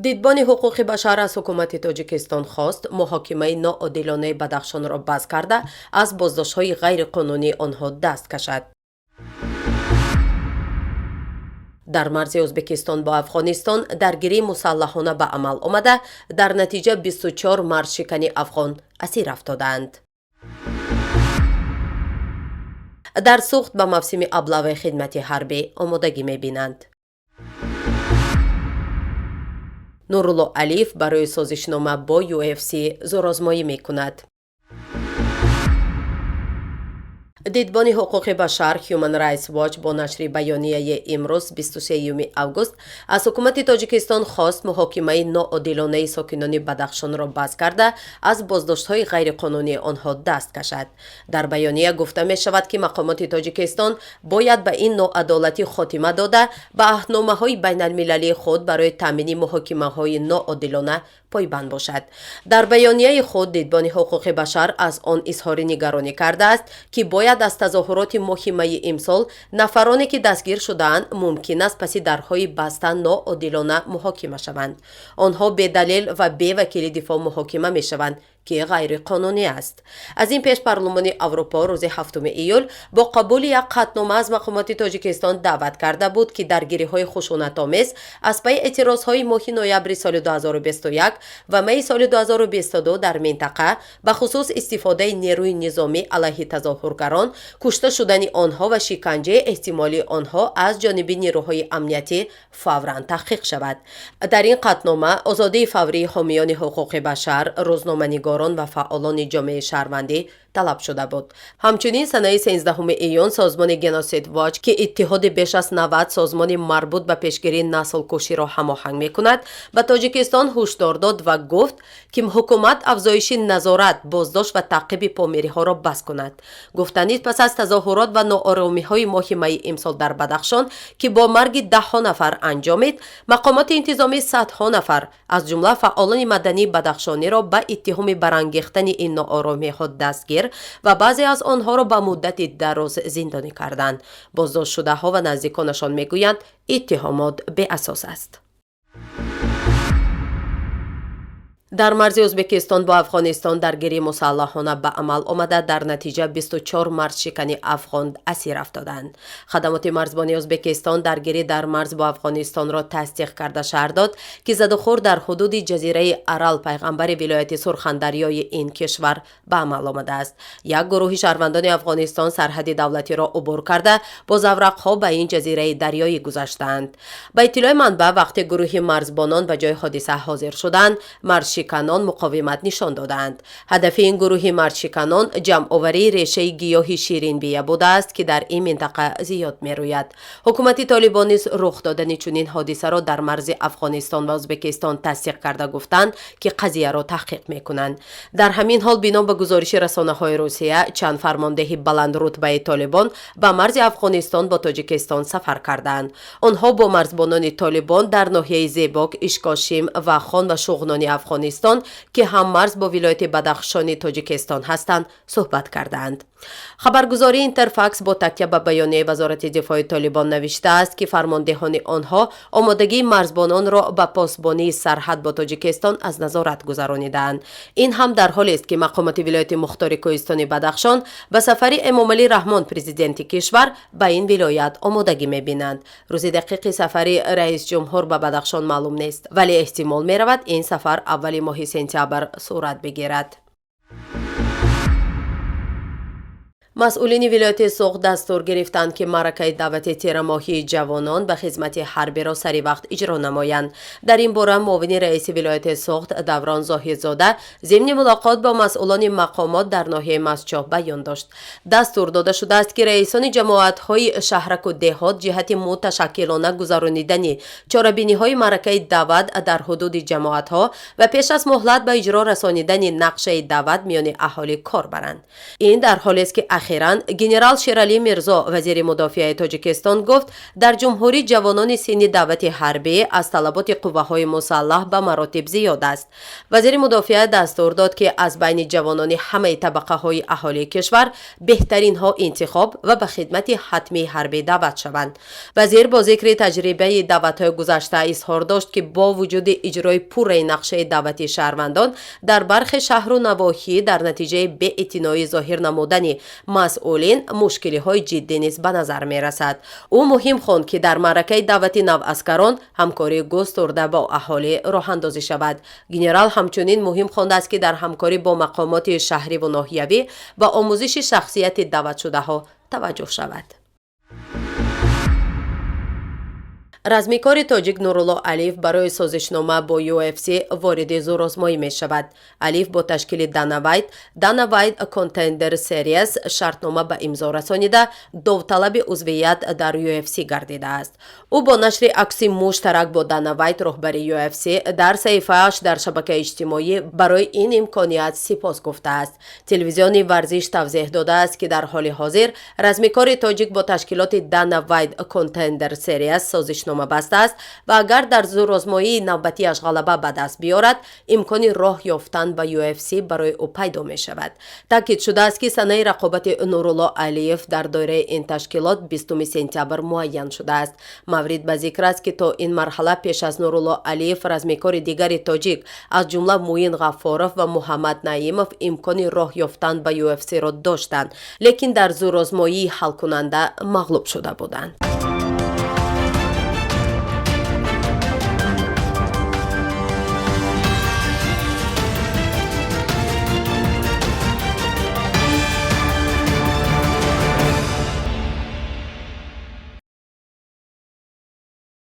Дидбони ҳуқуқи башар аз ҳукумати Тоҷикистон хост муҳокимаи ноодилонаи Бадахшонро баст карда, аз боздоштҳои ғайриқонунии онҳо даст кашад. Дар марзи Ӯзбекистон бо Афғонистон даргирии мусаллаҳона ба амал омада, дар натиҷа 24 марзшикани афғон асир афтодаанд. Дар Суғд ба мавсими аблаваи хидмати ҳарбӣ омодагӣ мебинанд. Нурулло Алиев барои созишнома бо UFC зӯрозмоӣ мекунад. Дидбони ҳуқуқи башар Human Rights Watch бо нашри баёнияи имрӯз, 23 август, аз ҳукумати Тоҷикистон хост муҳокимаи ноодилонаи сокинони Бадахшонро баст карда, аз боздоштҳои ғайриқонунии онҳо даст кашад. Дар баёния гуфта мешавад, ки мақомоти Тоҷикистон бояд ба ин ноадолатӣ хотима дода, ба аҳдномаҳои байналмилалии худ барои таъмини муҳокимаҳои ноодилона пойбанд бошад. Дар баёнияи худ Дидбони ҳуқуқи башар аз он изҳори нигаронӣ кардааст, ки бояд аз тазоҳуроти моҳи майи имсол нафароне, ки дастгир шудаанд, мумкин аст паси дарҳои баста ноодилона муҳокима шаванд. Онҳо бедалел ва бевакили дифоъ муҳокима мешаванд, ки ғайриқонунӣ аст. Аз ин пеш Парлумони Аврупо рӯзи 7 июл бо қабули як қатънома аз мақомоти Тоҷикистон даъват карда буд, ки даргириҳои хушунатомез аз пайи эътирозҳои моҳи ноябри соли 2021 ва майи соли 2022 дар минтақа, бахусус истифодаи нерӯи низомӣ алайҳи тазоҳургарон, кушта шудани онҳо ва шиканҷаи эҳтимолии онҳо аз ҷониби нерӯҳои амниятӣ фавран таҳқиқ шавад. Дар ин қатънома озодии фаврии ҳомиёни ҳуқуқи башар, рӯзноманигорон ва фаъолони ҷомеаи шаҳрвандӣ талаб шуда буд. Ҳамчунин санаи 13 июн созмони Genocide Watch, ки иттиҳоди беш аз 90 созмони марбут ба пешгирии наслкуширо ҳамоҳанг мекунад, ба Тоҷикистон ҳушдор дод ва гуфт, ки ҳукумат афзоиши назорат, боздошт ва таъқиби помириҳоро бас кунад. Гуфтанист, пас аз тазоҳурот ва нооромиҳои моҳи майи имсол дар Бадахшон, ки бо марги даҳҳо нафар анҷомид, мақомоти интизомӣ садҳо нафар, аз ҷумла фаъолони мадании бадахшониро ба иттиҳоми барангехтани ин нооромиҳо дастгир ва баъзе аз онҳоро ба муддати дароз зиндонӣ карданд. Боздоштшудаҳо ва наздиконашон мегӯянд, иттиҳомот беасос аст. Дар марзи Ӯзбекистон бо Афғонистон даргирии мусаллаҳона ба амал омада, дар натиҷа 24 марзшикани афғон асир афтоданд. Хадамоти марзбонии Ӯзбекистон даргирӣ дар марз бо Афғонистонро тасдиқ карда, шарҳ дод, ки задухӯрд дар ҳудуди ҷазираи Арал Пайғамбари вилояти Сурхандарёи ин кишвар ба амал омадааст. Як гурӯҳи шаҳрвандони Афғонистон сарҳади давлатиро убур карда, бо заврақҳо ба ин ҷазираи дарёӣ гузаштаанд. Ба иттилои манбаъ, вақте гурӯҳи марзбонон ба ҷои ҳодиса ҳозир шуданд, марзшиканон муқовимат нишон додаанд. Ҳадафи ин гурӯҳи марзшиканон ҷамъоварии решаи гиёҳи ширинбия будааст, ки дар ин минтақа зиёд мерӯяд. Ҳукумати Толибон низ рух додани чунин ҳодисаро дар марзи Афғонистон ва Ӯзбекистон тасдиқ карда, гуфтанд, ки қазияро таҳқиқ мекунанд. Дар ҳамин ҳол, бино ба гузориши расонаҳои Русия, чанд фармондеҳи баландрутбаи Толибон ба марзи Афғонистон бо Тоҷикистон сафар карданд. Онҳо бо марзбонони Толибон дар ноҳияи Зебок, Ишкошим ва Хон ва Шуғнони Афғонистон, ки ҳаммарз бо вилояти Бадахшони Тоҷикистон ҳастанд, суҳбат кардаанд. Хабаргузории Интерфакс бо такя ба баёнияи Вазорати дифои Толибон навиштааст, ки фармондеҳони онҳо омодагии марзбононро ба посбонии сарҳад бо Тоҷикистон аз назорат гузаронидаанд. Ин ҳам дар ҳолест, ки мақомоти вилояти мухтори кӯҳистони Бадахшон ба сафари Эмомалӣ Раҳмон, президенти кишвар, ба ин вилоят омодагӣ мебинанд. Рӯзи дақиқи сафари раисҷумҳур ба Бадахшон маълум нест, вале эҳтимол меравад, ин сафар аввали моҳи сентябр сурат бигирад. Масъулини вилояти Суғд дастур гирифтанд, ки маъракаи даъвати тирамоҳии ҷавонон ба хизмати ҳарбиро сари вақт иҷро намоянд. Дар ин бора муовини раиси вилояти Суғд Даврон Зоҳидзода зимни мулоқот бо масъулони мақомот дар ноҳияи Мастчоҳ баён дошт. Дастур дода шудааст, ки раисони ҷамоатҳои шаҳраку деҳот ҷиҳати муташаккилона гузаронидани чорабиниҳои маъракаи даъват дар ҳудуди ҷамоатҳо ва пеш аз муҳлат ба иҷро расонидани нақшаи даъват миёни аҳолӣ кор баранд. Ин дар ҳолест, ки Ахиран генерал Шералӣ Мирзо, вазири мудофиаи Тоҷикистон, гуфт, дар ҷумҳурӣ ҷавонони синни даъвати ҳарбӣ аз талаботи қувваҳои мусаллаҳ ба маротиб зиёд аст. Вазири мудофиа дастур дод, ки аз байни ҷавонони ҳамаи табақаҳои аҳолии кишвар беҳтаринҳо интихоб ва ба хидмати ҳатмии ҳарбӣ даъват шаванд. Вазир бо зикри таҷрибаи даъватҳои гузашта изҳор дошт, ки бо вуҷуди иҷрои пурраи нақшаи даъвати шаҳрвандон дар бархе шаҳру навоҳӣ дар натиҷаи беэътиноӣ зоҳир намудани масъулин мушкилиҳои ҷиддӣ низ ба назар мерасад. Ӯ муҳим хонд, ки дар маъракаи даъвати наваскарон ҳамкории густурда бо аҳолӣ роҳандозӣ шавад. Генерал ҳамчунин муҳим хондааст, ки дар ҳамкорӣ бо мақомоти шаҳриву ноҳиявӣ ба омӯзиши шахсияти даъватшудаҳо таваҷҷӯҳ шавад. Размикори тоҷик Нурулло Алиев барои созишнома бо UFC вориди зӯрозмоӣ мешавад. Алиев бо ташкили Дана Вайт, Dana White Contender Series, шартнома ба имзо расонида, довталаби узвият дар UFC гардидааст. Ӯ бо нашри акси муштарак бо Дана Вайт, роҳбари UFC, дар саҳифааш дар шабакаи иҷтимоӣ барои ин имконият сипос гуфтааст. Телевизиони Варзиш тавзеҳ додааст, ки дар ҳоли ҳозир размикори тоҷик бо ташкилоти Dana White Contender Series созишнома бастааст ва агар дар зӯрозмоии навбатиаш ғалаба ба даст биёрад, имкони роҳ ёфтан ба UFC барои ӯ пайдо мешавад. Таъкид шудааст, ки санаи рақобати Нурулло Алиев дар доираи ин ташкилот 20 сентябр муайян шудааст. Маврид ба зикр аст, ки то ин марҳала пеш аз Нурулло Алиев размикори дигари тоҷик, аз ҷумла Муин Ғаффоров ва Муҳаммад Наимов, имкони роҳ ёфтан ба UFC-ро доштанд, лекин дар зӯрозмоии ҳалкунанда мағлуб шуда буданд.